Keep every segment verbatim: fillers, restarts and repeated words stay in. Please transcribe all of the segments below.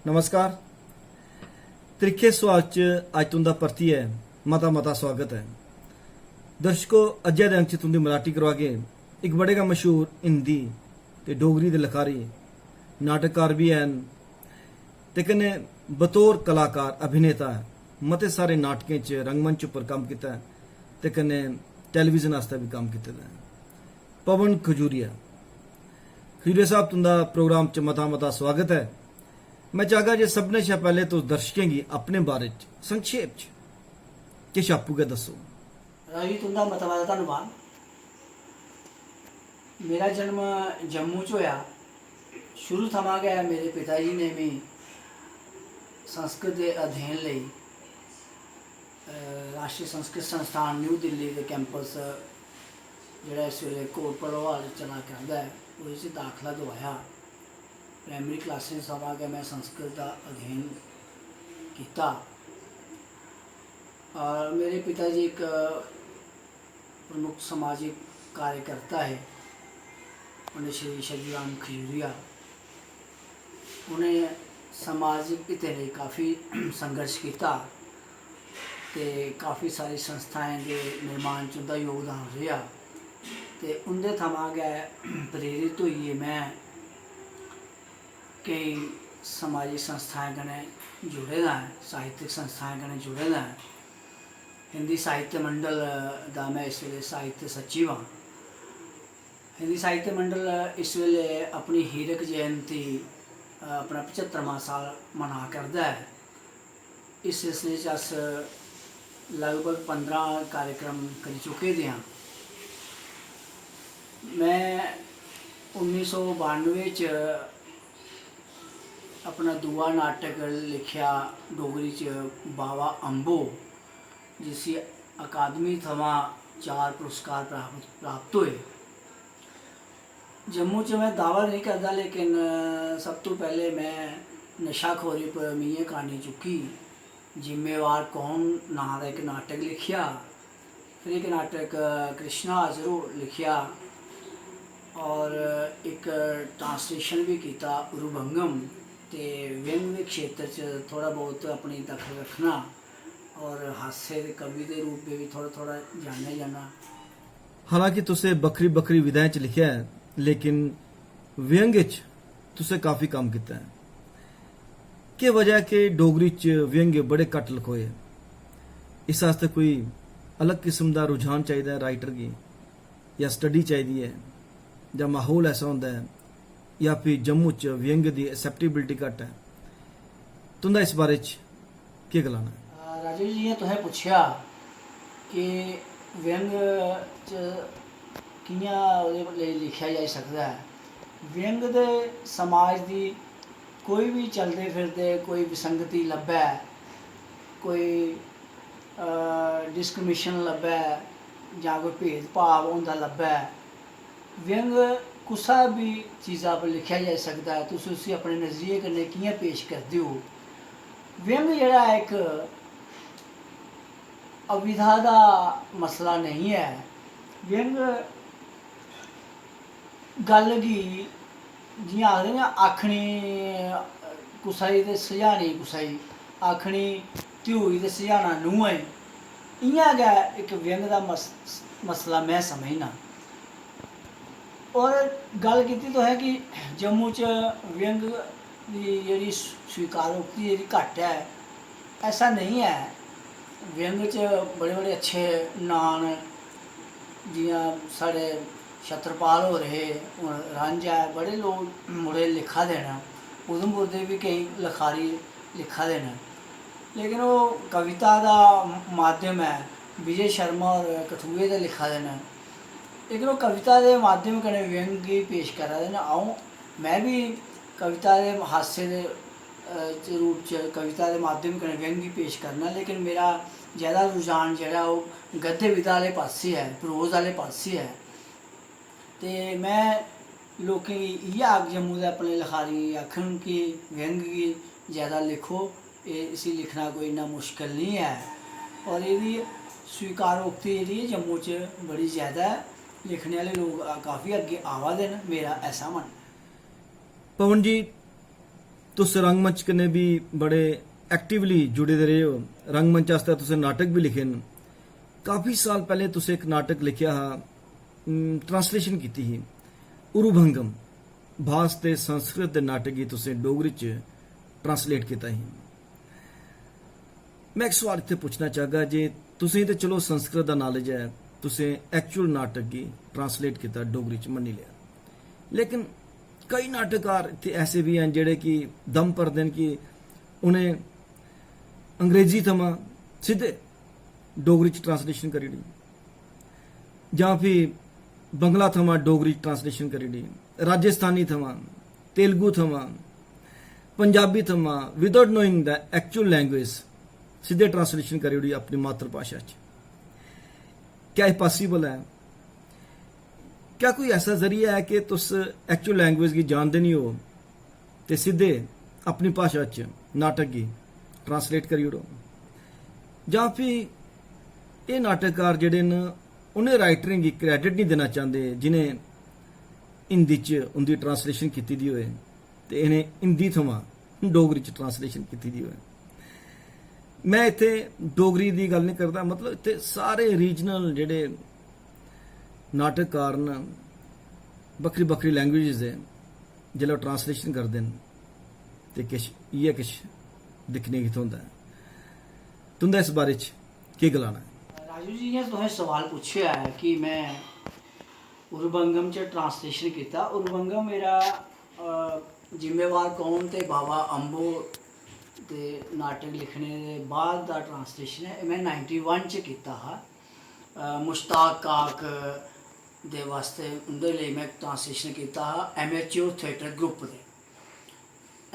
नमस्कार। त्रिक्खे सुआद च अज्ज तुं'दा परतियै मता मता सुआगत ऐ। दर्शको, अज्जै दे अंक च तुं'दी मलाटी करोआगे इक बड़े गै मशहूर हिंदी ते डोगरी दे लखारी, नाटककार बी हैन ते कन्नै बतौर कलाकार, अभिनेता, मते सारे नाटकें च, रंगमंच उप्पर कम्म कीता ऐ ते कन्नै टेलीविजन आस्तै बी कम्म कीते दा ऐ। पवन खजूरिया। खजूरिया साहब, तुं'दा प्रोग्राम च मता मता सुआगत ऐ। में चाहगा जे सभनें शा पैह्लें तुस दर्शकें गी अपने बारे च संक्षेप च किश आपूं गै दस्सो। राजू, तुं'दा मता मता धन्नवाद। मेरा जन्म जम्मू च होआ। शुरू थमां गै मेरे पिता जी ने मी संस्कृत दे अध्ययन लेई, अ, राश्ट्री संस्कृत संस्थान न्यू दिल्ली दे कैंपस, जेह्ड़ा इस बेल्लै कोट भलवाल चला करदा ऐ, ओह्दे च दाखला दोआया। प्राइमरी क्लासें थमां गै में संस्कृत दा अध्ययन कीता। और मेरे पिता जी इक प्रमुख सामाजिक कार्यकर्ता हे, पंडित श्री छज्जू राम खजूरिया। उ'नें सामाजिक हितें लेई काफ़ी संघर्ष कीता ते काफ़ी सारी संस्थाएं दे निर्माण च उं'दा योगदान रेहा। ते उं'दे थमां गै प्रेरित होइयै में केईं सामाजिक संस्थाएं कन्नै जुड़े दा ऐं, साहित्यक संस्थाएं कन्नै जुड़े दा ऐं। हिंदी साहित्य मंडल दा में इस बेल्लै साहित्य सचिव आं। हिंदी साहित्य मंडल इस बेल्लै अपनी हीरक जयंती, अ, अपना पचत्तरमां साल मना करदा ऐ। इस सिलसिले च अस लगभग पंदरां कार्यक्रम करी चुके दे आं। में उन्नी सौ बानुए च अपना दूआ नाटक लिखेआ डोगरी च, बावा अम्बो, जिसी अकादमी थमां चार पुरस्कार प्राप्त, प्राप्त होए। जम्मू च में दावा नेईं करदा, लेकिन, अ, सब तों पैह्लें में नशाखोरी पर मि'यें कानी चुक्की। जिम्मेवार कौन नांऽ दा इक नाटक लिखेआ, फिर इक नाटक, अ, कृष्णा हाजर हो लिखेआ, और इक ट्रांसलेशन बी कीता उरुभंगम। ते व्यंग दे क्षेत्र च थोह्ड़ा बहुत अपनी दखल रक्खना, और हास्य दे कवि दे रूप च बी थोह्ड़ा थोह्ड़ा जानेआ जन्ना। हालांकि तुसें बक्खरी बक्खरी विधाएं च लिखेआ ऐ, लेकिन व्यंग च तुसें काफी कम्म कीता ऐ। केह् वजह ऐ कि डोगरी च व्यंग बड़े घट्ट लखोए? इस आस्तै कोई अलग किस्म दा रुझान चाहिदा ऐ राइटर गी, जां स्टडी चाहिदी ऐ, जां माहौल ऐसा होंदा ऐ, जां फ्ही जम्मू च व्यंग दी एक्सेप्टेबिलिटी घट्ट ऐ? तुं'दा इस बारे च केह् गलाना ऐ? अ, राजू जी, जि'यां तुसें पुच्छेआ कि व्यंग च कि'यां ओह्दे लेई लिखेआ जाई सकदा ऐ, व्यंग दे समाज दी कोई बी चलदे फिरदे कोई विसंगति लब्भै, कोई, अ, डिस्क्रिमिनेशन लब्भै जां कोई भेदभाव होंदा लब्भै, व्यंग कुसै बी चीजा पर लिखेआ जाई सकदा ऐ। तुस उसी अपने नजरिये कन्नै कि'यां पेश करदे ओ? व्यंग जेह्ड़ा ऐ इक अविधा दा मसला नेईं ऐ। व्यंग गल्ल गी जि'यां आखदे ना, आखनी कुसै गी ते सझानी कुसै गी, आखनी ध्यूऽ गी ते सझाना नूंहै गी। इ'यां गै इक व्यंग दा मस-, मसला में समझना। और गल्ल कीती तुसें कि जम्मू च व्यंग दी जेह्ड़ी स्वीकारोक्ति जेह्ड़ी घट्ट ऐ, ऐसा नेईं ऐ। व्यंग च बड़े बड़े अच्छे नांऽ न, जि'यां साढ़े छत्रपाल होर हे, हून रंझ ऐ, बड़े लोक मुड़े लिखा दे न। उधमपुर दे बी केईं लखारी लिखा दे न, लेकिन ओह् कविता दा माध्यम ऐ। विजय शर्मा होर कठुए दे लिखा दे न, लेकिन ओह् कविता दे माध्यम कन्नै व्यंग गी पेश करा दे न। अ'ऊं, में बी कविता दे हास्य दे, अ, च रूप च कविता दे माध्यम कन्नै व्यंग गी पेश करना, लेकिन मेरा ज्यादा रुझान जेह्ड़ा ओह् गद्य विधा आह्ले पास्सै ऐ, प्रोज आह्ले पास्सै ऐ। ते में लोकें गी इ'यै आख, जम्मू दे अपने लखारियें गी आखङ कि व्यंग गी ज्यादा लिखो। एह्, इसी लिखना कोई इन्ना मुश्कल निं ऐ, और एह्दी स्वीकारोक्ति जेह्ड़ी ऐ जम्मू च बड़ी ज्यादा ऐ। लिखने आह्ले लोक, आ, काफी अग्गें आवा दे न, मेरा ऐसा मन्नना ऐ। पवन जी, तुस रंगमंच कन्नै बी बड़े एक्टिवली जुड़े दे रेह् ओ। रंगमंच आस्तै तुसें नाटक बी लिखे न। काफी साल पैह्लें तुसें इक नाटक लिखेआ हा, ट्रांसलेशन कीती ही, उरुभंगम। भास ते संस्कृत दे नाटक गी तुसें डोगरी च ट्रांसलेट कीता ही। में इक सोआल इत्थै पुच्छना चाहगा जे तुसें ते चलो संस्कृत दा नॉलेज ऐ, तुसें एक्चुअल नाटक गी ट्रांसलेट कीता, डोगरी च मन्नी लेआ, लेकिन केई नाटककार इत्थै ऐसे बी हैन जेह्ड़े कि दम भरदे न कि उ'नें अंग्रेजी थमां सिद्धे डोगरी च ट्रांसलेशन करी ओड़ी, जां फ्ही बंगला थमां डोगरी च ट्रांसलेशन करी ओड़ी, राजस्थानी थमां, तेलुगु थमां, पंजाबी थमां, without knowing the actual language, सिद्धे ट्रांसलेशन करी ओड़ी अपनी मातृभाशा च। क्या एह् पॉसिबल ऐ? क्या कोई ऐसा जरिया ऐ कि तुस एक्चुअल लैंग्वेज गी जानदे निं हो ते सिद्धे अपनी भाशा च नाटक गी ट्रांसलेट करी ओड़ो? जां फ्ही एह् नाटककार जेह्ड़े न, उ'नें राइटरें गी क्रेडिट निं देना चांह्दे जि'नें हिंदी च उं'दी ट्रांसलेशन कीती दी होए ते इ'नें हिंदी थमां डोगरी च ट्रांसलेशन कीती दी होए? में इत्थै डोगरी दी गल्ल निं करदा, मतलब इत्थै सारे रीजनल जेह्ड़े नाटककार न, बक्खरी बक्खरी लैंग्वेजेस दे, जिसलै ओह् ट्रांसलेशन करदे न ते किश इ'यै किश दिक्खने गी थ्होंदा ऐ। तुं'दा इस बारे च केह् गलाना ऐ? राजू जी, जि'यां तुसें सवाल पुच्छेआ ऐ कि में उरुभंगम च ट्रांसलेशन कीता। उरुभंगम मेरा अ, जिम्मेवार कौन ते बाबा अम्बो दे नाटक लिखने दे बाद दा ट्रांसलेशन ऐ। एह् में नाइंटी वन च कीता हा। अ, मुश्ताक काक दे वास्तै, उं'दे लेई में ट्रांसलेशन कीता हा एमेच्योर थिएटर ग्रुप दे।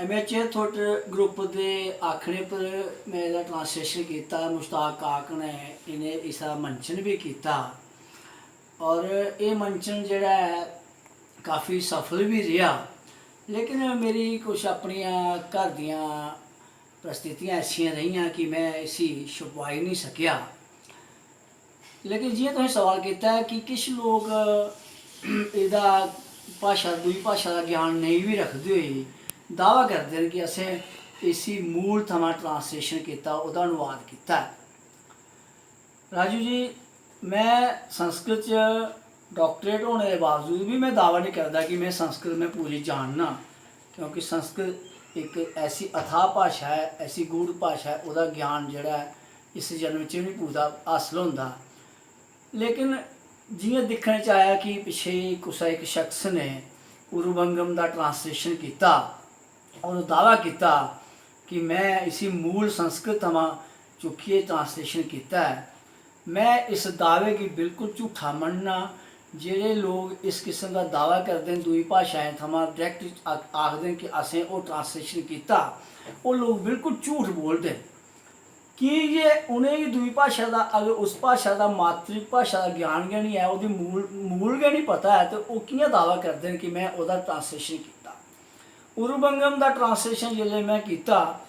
एमेच्योर थिएटर ग्रुप दे आखने पर में एह्दा ट्रांसलेशन कीता। मुश्ताक काक ने इ'नें इसदा मंचन बी कीता। और एह् मंचन जेह्ड़ा ऐ, काफी सफल बी रेहा, लेकिन मेरी कुछ अपनियां घर दियां परिस्थितियां ऐसियां रेहियां कि में इसी छुपाई निं सकेआ। लेकिन जि'यां तुसें सवाल कीता ऐ कि किश लोक एह्दा भाशा, दूई भाशा दा ज्ञान नेईं बी रखदे होई दावा करदे न कि असें इसी मूल थमां ट्रांसलेशन कीता, ओह्दा अनुवाद कीता ऐ। राजू जी, में संस्कृत च डाक्टरेट होने दे बावजूद बी में दावा निं करदा कि में संस्कृत में पूरी जानना, क्योंकि संस्कृत इक ऐसी अथाह भाशा ऐ, ऐसी गूढ़ भाशा ऐ, ओह्दा ज्ञान जेह्ड़ा ऐ, इस जन्म च बी पूरा हासल होंदा। लेकिन जि'यां दिक्खने च आया कि पिच्छें कुसै इक शख्स ने उरुभंगम दा ट्रांसलेशन कीता और दावा कीता कि में इसी मूल संस्कृत थमां चुक्कियै ट्रांसलेशन कीता ऐ। में इस दावे गी बिल्कुल झूठा मन्नना। जेह्ड़े लोक इस किस्म दा दावा करदे न, दूई भाशाएं थमां डायरैक्ट आखदे न कि असें ओह् ट्रांसलेशन कीता, ओह् लोक बिल्कुल झूठ बोलदे न। की जे उ'नेंगी दूई भाशा दा, अगर उस भाशा दा, मातृभाशा दा ज्ञान गै निं ऐ, ओह्दी मूल मूल गै निं पता ऐ, ते ओह् कि'यां दावा करदे न कि में ओह्दा ट्रांसलेशन कीता? उरुभंगम दा ट्रांसलेशन जिसलै में कीता,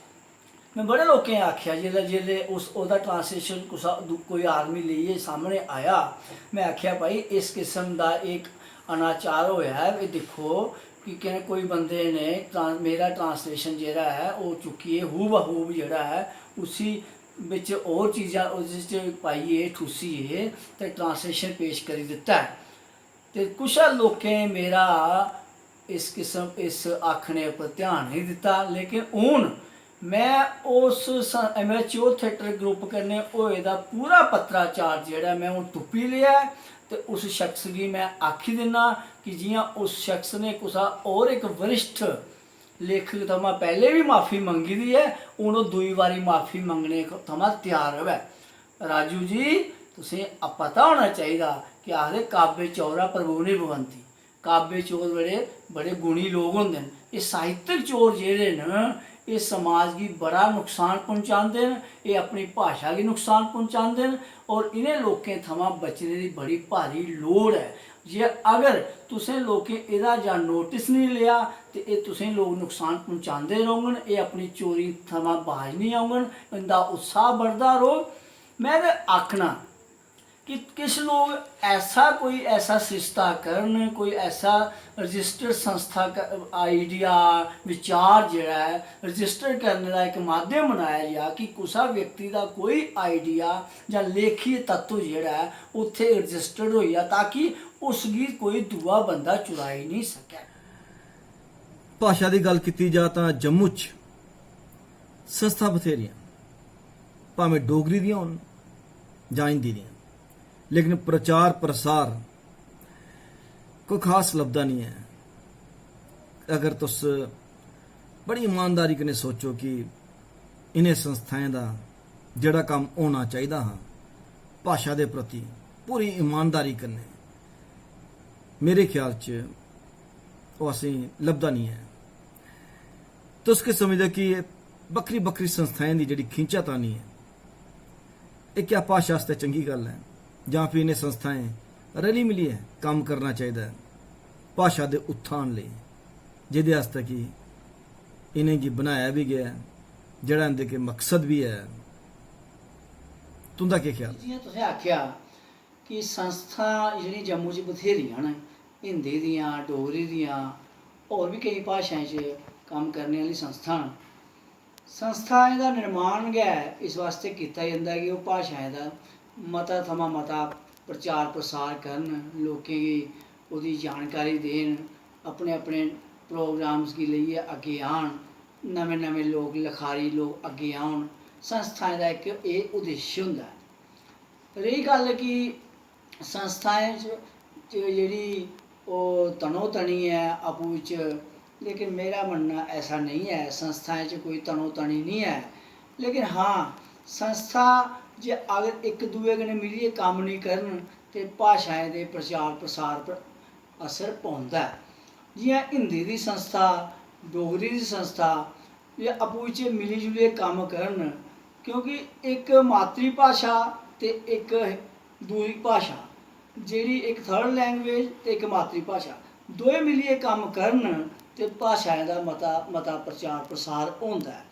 में बड़े लोकें गी आखेआ, जिसलै जिसलै उस ओह्दा ट्रांसलेशन कुसै दू- कोई आदमी लेइयै सामनै आया, में आखेआ, भाई, इस किस्म दा इक अनाचार होएआ ऐ, एह् दिक्खो कि केह् कोई बंदे ने ट्रां- मेरा ट्रांसलेशन जेह्ड़ा ऐ, ओह् चुक्कियै हू बहूब जेह्ड़ा ऐ, उसी बिच होर चीज़ां ओह्दे च पाइयै, ठूसियै ते ट्रांसलेशन पेश करी दित्ता ऐ। ते कुछ लोकें मेरा इस किस्म, इस आखने उप्पर ध्यान नेईं दित्ता, लेकिन हून में उस एमेच्योर थिएटर ग्रुप कन्नै होए दा पूरा पत्राचार जेह्ड़ा, में हून तुप्पी लेआ ऐ। ते उस शख्स गी में आखी दिन्ना कि जि'यां उस शख्स ने कुसै होर इक वरिष्ठ लेखक थमां पैह्लें बी माफी मंगी दी ऐ, हून ओह् दूई बारी माफी मंगने थमां त्यार र'वै। राजू जी, तुसें पता होना चाहिदा कि आखदे, काव्य चौरा प्रभु निभवंती। काव्य चोर बड़े, बड़े गुणी लोक होंदे न। एह् साहित्यक चोर जेह्ड़े न, एह् समाज गी बड़ा नुकसान पहुंचांदे न, एह् अपनी भाशा गी नुकसान पहुंचांदे न। और इ'नें लोकें थमां बचने दी बड़ी भारी लोड़ ऐ। जे अगर तुसें लोकें एह्दा जां नोटिस निं लेआ, ते एह् तुसें लोक नुकसान पहुंचांदे रौह्ङन। एह् अपनी चोरी थमां बाज निं औङन, इं'दा उत्साह बढ़दा रौह्ग। में ते आखना, कि किश लोग ऐसा, कोई ऐसा सरिस्ता करन, कोई ऐसा रजिस्टर्ड संस्था, आइडिया, विचार जेह्ड़ा ऐ रजिस्टर करने दा इक माध्यम बनाया जा कि कुसै व्यक्ति दा कोई आइडिया जां लेखी तत्व जेह्ड़ा ऐ उत्थै रजिस्टर्ड होई जा, ताकि उसगी कोई दूआ बंदा चुराई निं सकै। भाशा दी गल्ल कीती जा तां जम्मू च संस्था बथ्हेरियां, भामें डोगरी दियां होन जां हिंदी दियां, लेकिन प्रचार प्रसार कोई खास लभदा निं ऐ। अगर तुस बड़ी ईमानदारी कन्नै सोचो कि इ'नें संस्थाएं दा जेह्ड़ा कम्म होना चाहिदा हा भाशा दे प्रति पूरी ईमानदारी कन्नै, मेरे ख्याल च ओह् असेंगी लभदा निं ऐ। तुस केह् समझदे कि एह् बक्खरी बक्खरी संस्थाएं दी जेह्ड़ी खींचातानी ऐ, एह् क्या भाशा आस्तै चंगी गल्ल ऐ जां फ्ही इ'नें संस्थाएं रली मिलियै कम्म करना चाहिदा ऐ भाशा दे उत्थान लेई, जेह्दे आस्तै कि इ'नेंगी बनाया बी गेआ ऐ, जेह्ड़ा इं'दे के मकसद बी ऐ? तुं'दा केह् ख्याल? जि'यां तुसें आखेआ कि संस्था जेह्ड़ियां जम्मू च बथ्हेरियां न, हिंदी दियां, डोगरी दियां, होर बी केईं भाशाएं च कम्म करने आह्ली संस्था न। संस्थाएं दा निर्माण गै इस वास्तै कीता जंदा ऐ कि ओह् भाशाएं दा मता थमां मता प्रचार प्रसार करन, लोकें गी ओह्दी जानकारी देन, अपने अपने प्रोग्राम्स गी लेइयै अग्गें आन, नमें नमें लोक, लखारी लोक अग्गें औन। संस्थाएं दा इक एह् उद्देश्य होंदा ऐ। रेही गल्ल कि संस्थाएं च च जेह्ड़ी ओह् तनोतनी ऐ आपूं बिच्च, लेकिन मेरा मन्नना ऐसा नेईं ऐ, संस्थाएं च कोई तनोतनी निं ऐ। लेकिन हां, संस्था जे अगर इक दूए कन्नै मिलियै कम्म निं करन ते भाशाएं दे प्रचार प्रसार पर असर पौंदा ऐ। जि'यां हिंदी दी संस्था, डोगरी दी संस्था, एह् आपूं बिच्चें मिली जुलियै कम्म करन, क्योंकि इक मातृभाशा ते इक दूई भाशा, जेह्ड़ी इक थर्ड लैंग्वेज ते इक मातृभाशा, दोए मिलियै कम्म करन ते भाशाएं दा मता मता प्रचार प्रसार होंदा ऐ।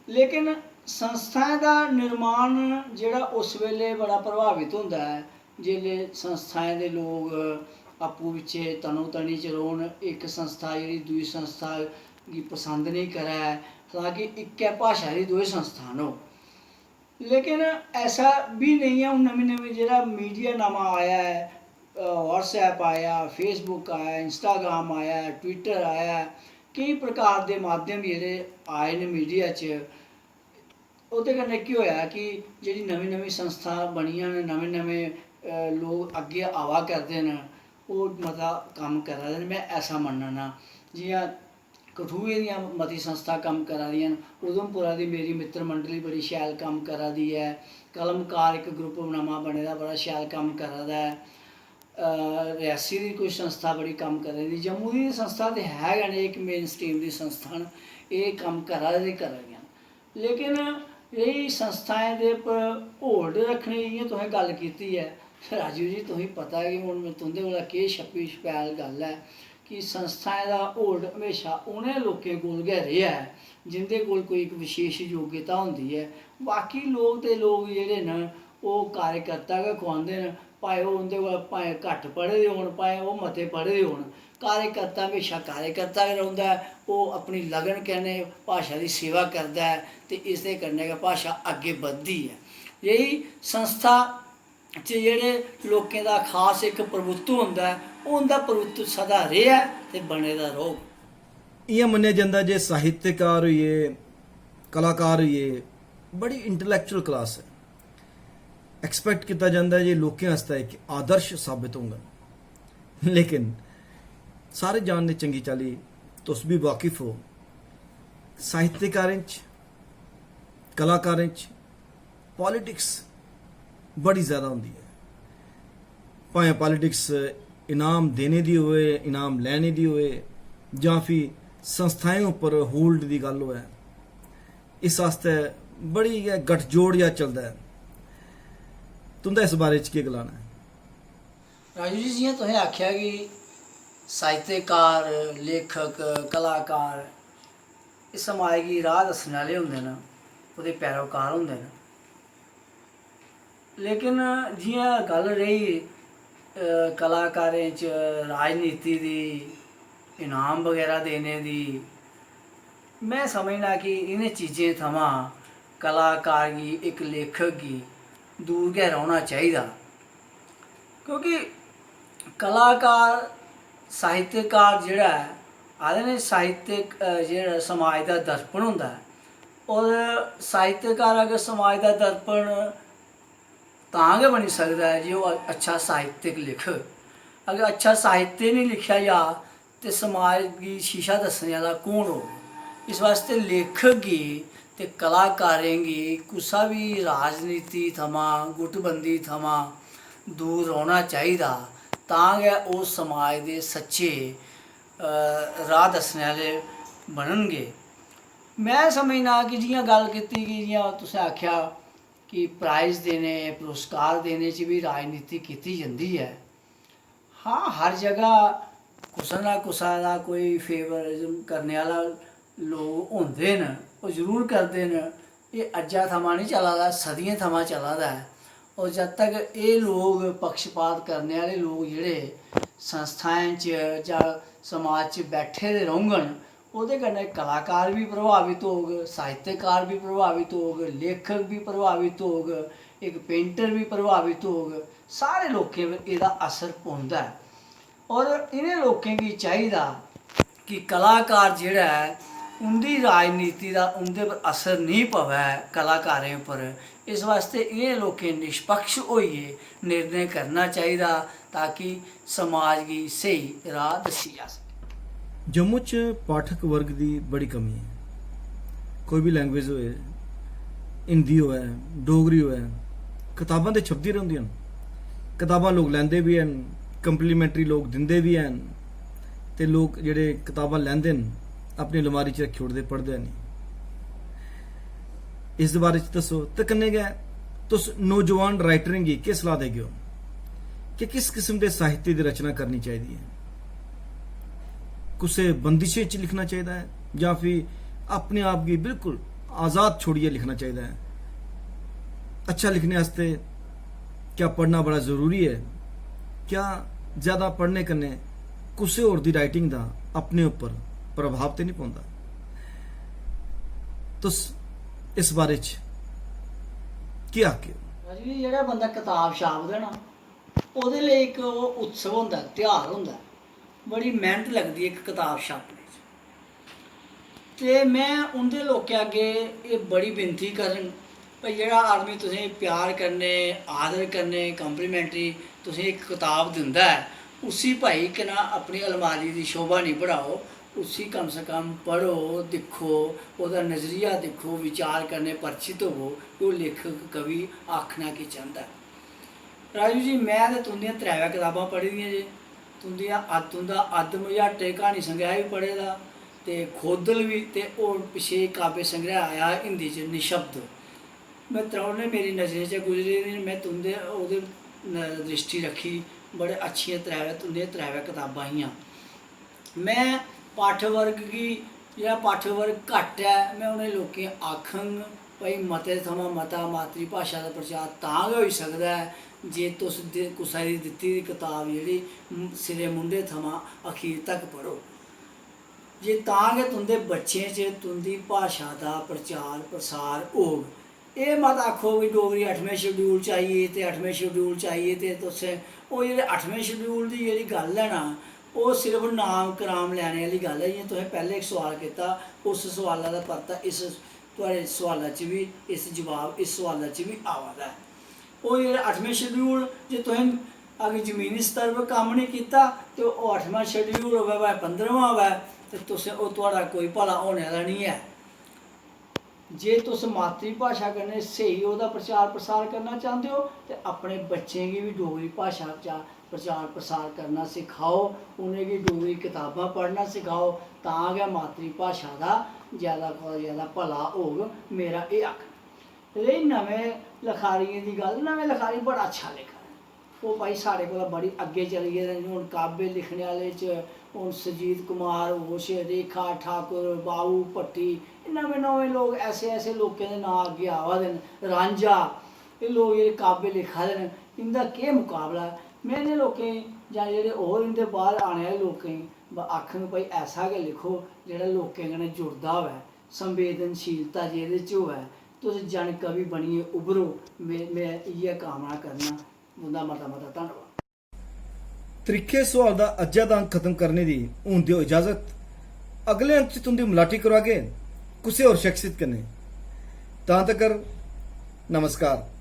लेकिन संस्थाएं दा निर्माण जेह्ड़ा उस बेल्लै बड़ा प्रभावत होंदा ऐ, जेल्लै संस्थाएं दे लोक आपूं बिच्चें तनोतनी च रौह्न, इक संस्था जेह्ड़ी दूई संस्था गी पसंद नेईं करै, हालांकि इक्कै भाशा दी दोए संस्था न ओह्। लेकिन ऐसा बी नेईं ऐ। हून नमीं नमीं जेह्ड़ा मीडिया नमां आया ऐ, WhatsApp आया, Facebook आया, Instagram आया, Twitter आया, केईं प्रकार दे माध्यम जेह्ड़े आए न मीडिया च, ओह्दे कन्नै केह् होएआ कि जेह्ड़ी नमीं नमीं संस्था बनियां न, नमें नमें लोक अग्गें आवा करदे न, ओह् मता कम्म करा दे न, में ऐसा मन्ना ना। जि'यां कठुए दियां मती संस्था कम्म करा दियां न, उधमपुरा दी मेरी मित्तर मंडली बड़ी शैल कम्म करा दी ऐ, कलमकार इक ग्रुप नमां बने दा, बड़ा शैल कम्म करा दा ऐ। रियासी दी कोई संस्था बड़ी कम्म करा दी, जम्मू दी संस्था ते है गै न, इक मेन स्ट्रीम दी संस्था न, एह् कम्म करा दे ते करा दियां न। लेकिन रेही संस्थाएं दे पर होल्ड रक्खने दी, जि'यां तुसें गल्ल कीती ऐ राजू जी, तुसेंगी पता ऐ कि हून तुं'दे कोला केह् छप्पी छपैल गल्ल ऐ कि संस्थाएं दा होल्ड म्हेशा उ'नें लोकें कोल गै रेहा ऐ जिं'दे कोल कोई इक विशेष योग्यता होंदी ऐ। बाकी लोक ते लोक जेह्ड़े न, ओह् कार्यकर्ता गै खुआंदे न, भाएं ओह् उं'दे कोला भाएं घट्ट पढ़े दे होन, भाएं ओह् मते पढ़े दे होन। कार्यकर्ता म्हेशा कार्यकर्ता गै रौंह्दा ऐ। ओह् अपनी लगन कन्नै भाशा दी सेवा करदा ऐ ते इसदे कन्नै गै भाशा अग्गें बधदी ऐ। यही संस्था च जेह्ड़े लोकें दा खास इक प्रभुत्व होंदा ऐ, ओह् उं'दा प्रभुत्व सदा रेहा ऐ ते बने दा रौह्ग। इ'यां मन्नेआ जंदा जे साहित्यकार होई गे, कलाकार होई गे, बड़ी इंटलैक्चुअल क्लास ऐ। एक्सपैक्ट कीता जंदा ऐ जे लोकें आस्तै इक आदर्श साबत होङन। लेकिन सारे जानदे चंगी चाल्ली, तुस बी वाकिफ ओ, साहित्यकारें च, कलाकारें च पॉलिटिक्स बड़ी ज़्यादा होंदी ऐ। भाएं पॉलिटिक्स इनाम देने दी होऐ, इनाम लैने दी होऐ, जां फ्ही संस्थाएं उप्पर होल्ड दी गल्ल होऐ, इस आस्तै बड़ी गै गठजोड़ जेहा चलदा ऐ। तुं'दा इस बारे च केह् गलाना ऐ? राजू जी, जि'यां तुसें आखेआ कि साहित्यकार, लेखक, कलाकार एह् समाज गी राह् दस्सने आह्ले होंदे न, ओह्दे पैरोकार होंदे न। लेकिन जि'यां गल्ल रेही, अ, कलाकारें च राजनीति दी, इनाम बगैरा देने दी, में समझना कि इ'नें चीजें थमां कलाकार गी, इक लेखक गी दूर गै रौह्ना चाहिदा। क्योंकि कलाकार, साहित्यकार जेह्ड़ा ऐ, आखदे न साहित्यक, अ, जेह्ड़ा समाज दा दर्पण होंदा ऐ। और साहित्यकार अगर समाज दा दर्पण तां गै बनी सकदा ऐ जे ओह् अच्छा साहित्यक लिखग। अगर अच्छा साहित्य निं लिखेआ जा ते समाज गी शीशा दस्सने आह्ला कौन होग? इस वास्तै लेखक गी ते कलाकारें गी कुसै बी राजनीति थमां, गुटबंदी थमां दूर रौह्ना चाहिदा, तां गै ओह् समाज दे सच्चे, अ, राह् दस्सने आह्ले बनन गे। में समझना कि जि'यां गल्ल कीती कि जि'यां तुसें आखेआ कि prize देने, पुरस्कार देने च बी राजनीति कीती जंदी ऐ। हां, हर जगह कुसै ना कुसै दा कोई favouritism करने आह्ला लोक होंदे न, ओह् जरूर करदे न। एह् अज्जै थमां निं चला दा, सदियें थमां चला दा ऐ। और जद तक एह् लोक, पक्षपात करने आह्ले लोक जेह्ड़े संस्थाएं च जां समाज च बैठे दे रौह्ङन, ओह्दे कन्नै कलाकार बी प्रभावत होग, साहित्यकार बी प्रभावत होग, लेखक बी प्रभावत होग, इक painter बी प्रभावत होग। सारे लोकें पर एह्दा असर पौंदा ऐ। और इ'नें लोकें गी चाहिदा कि कलाकार जेह्ड़ा ऐ, उं'दी राजनीति दा उं'दे पर असर नेईं पवै कलाकारें पर। इस वास्तै इ'नें लोकें निष्पक्ष होइयै निर्णय करना चाहिदा, ताकि समाज गी स्हेई राह् दस्सी जा सकै। जम्मू च पाठक वर्ग दी बड़ी कमी ऐ। कोई बी language होऐ, हिंदी होऐ, डोगरी होऐ, कताबां ते छपदियां रौंह्दियां न। कताबां लोक लैंदे बी हैन, complimentary लोक दिंदे बी हैन, ते लोक जेह्ड़े कताबां लैंदे न, अपनी लमारी च रक्खी ओड़दे, पढ़दे निं। इस दे बारे च दस्सो, ते कन्नै गै तुस नौजवान राइटरें गी केह् सलाह देगेओ कि किस किस्म दे साहित्य दी रचना करनी चाहिदी ऐ? कुसै बंदिशें च लिखना चाहिदा ऐ जां फ्ही अपने आप गी बिल्कुल आजाद छोड़ियै लिखना चाहिदा ऐ? अच्छा लिखने आस्तै क्या पढ़ना बड़ा जरूरी ऐ? क्या ज्यादा पढ़ने कन्नै कुसै होर दी राइटिंग दा अपने उप्पर प्रभाव ते निं पौंदा? तुस इस बारे च केह् आखगे? राजू जी, जेह्ड़ा बंदा कताब छापदा ना, ओह्दे लेई इक ओह् उत्सव होंदा ऐ, तेहार होंदा ऐ, बड़ी मैह्नत लगदी ऐ इक कताब छापने च। ते में उं'दे लोकें अग्गें एह् बड़ी विनती करङ, भाई, जेह्ड़ा आदमी तुसेंगी प्यार कन्नै, आदर कन्नै, complimentary तुसेंगी इक कताब दिंदा ऐ, उसी, भाई, केह् नां, अपनी अलमारी दी शोभा निं बढ़ाओ, उसी कम से कम पढ़ो, दिक्खो, ओह्दा नजरिया दिक्खो, विचार कन्नै परिचित होवो कि ओह् लेखक, कवि आखना केह् चांह्दा ऐ। राजू जी, में ते तुं'दियां त्रैवै कताबां पढ़ी दियां जे, तुं'दियां अद-, तुं'दा अद्ध मझाटै क्हानी संग्रैह् बी पढ़े दा, ते खोदल बी, ते होर पिच्छें काव्य संग्रैह् आया हिंदी च, निशब्द। में त्रौनें, मेरी नजरें च गुजरी दियां न, में तुं'दे, ओह्दे न-, द्रिश्टी रक्खी, बड़े अच्छियां त्रैवै, तुं'दियां त्रैवै कताबां हियां। में पाठक वर्ग गी, जेह्ड़ा पाठक वर्ग घट्ट ऐ, में उ'नें लोकें गी आखङ, भाई, मते थमां मता मातृ भाशा दा प्रचार तां गै होई सकदा ऐ जे तुस दि-, कुसै दी दित्ती दी कताब जेह्ड़ी म-, सिरे मुंढे थमां अखीर तक पढ़ो। जे तां गै तुं'दे बच्चें च तुं'दी भाशा दा प्रचार प्रसार होग। एह् मत आखो कि डोगरी अठमें schedule च आई गेई ते अठमें schedule च आई गेई ते तुसें, ओह् जेह्ड़े अठमें schedule दी जेह्ड़ी गल्ल ऐ ना, ओह् सिर्फ नाम कराम लैने आह्ली गल्ल ऐ। जि'यां तुसें पैह्लें इक सोआल कीता, उस सोआला दा परता इस थुआढ़े सोआला च बी, इस जवाब, इस सोआला च बी आवा दा ऐ। ओह् जेह्ड़ा अठमें schedule, जे तुसें अगर जमीनी स्तर पर कम्म निं कीता ते ओह् अठमां schedule होवै भाएं पंदरमां होवै, ते तुसें, ओह् थुआढ़ा कोई भला होने आह्ला निं ऐ। जे तुस मातृ भाशा कन्नै स्हेई ओह्दा प्रचार प्रसार करना चांह्दे ओ, ते अपने बच्चें गी बी डोगरी भाशा चा प्रचार प्रसार करना सखाओ, उ'नेंगी डोगरी कताबां पढ़ना सखाओ, तां गै मातृ भाशा दा जैदा कोला जैदा भला होग, मेरा एह् आखना। रेही नमें लखारियें दी गल्ल, नमें लखारी बड़ा अच्छा लिखा दे। ओह् भाई साढ़े कोला बड़ी अग्गें चली गेदे न। हून काव्य लिखने आह्ले च हून सुजीत कुमार घोष, रेखा ठाकुर, बाबू भट्टी, नमें नमें लोक, ऐसे ऐसे लोकें दे नांऽ अग्गें आवा दे न। रांझा, एह् लोक जेह्ड़े काव्य लिखा दे न, इं'दा केह् मुकाबला ऐ? में इ'नें लोकें गी जां जेह्ड़े होर इं'दे बाद आने आह्ले लोकें गी ब-, आखङ, भाई, ऐसा गै लिखो जेह्ड़ा लोकें कन्नै जुड़दा होऐ, संवेदनशीलता जेह्दे च होऐ। तुस जन कवि बनियै उब्भरो, में, में इ'यै कामना करना। तुं'दा मता मता धन्नवाद। त्रिक्खे सुआल दा अज्जै दा अंक खत्म करने दी हून देओ इजाजत। अगले अंक च तुं'दी मलाटी करागे कुसै होर शख्सियत कन्नै। तां तकर नमस्कार।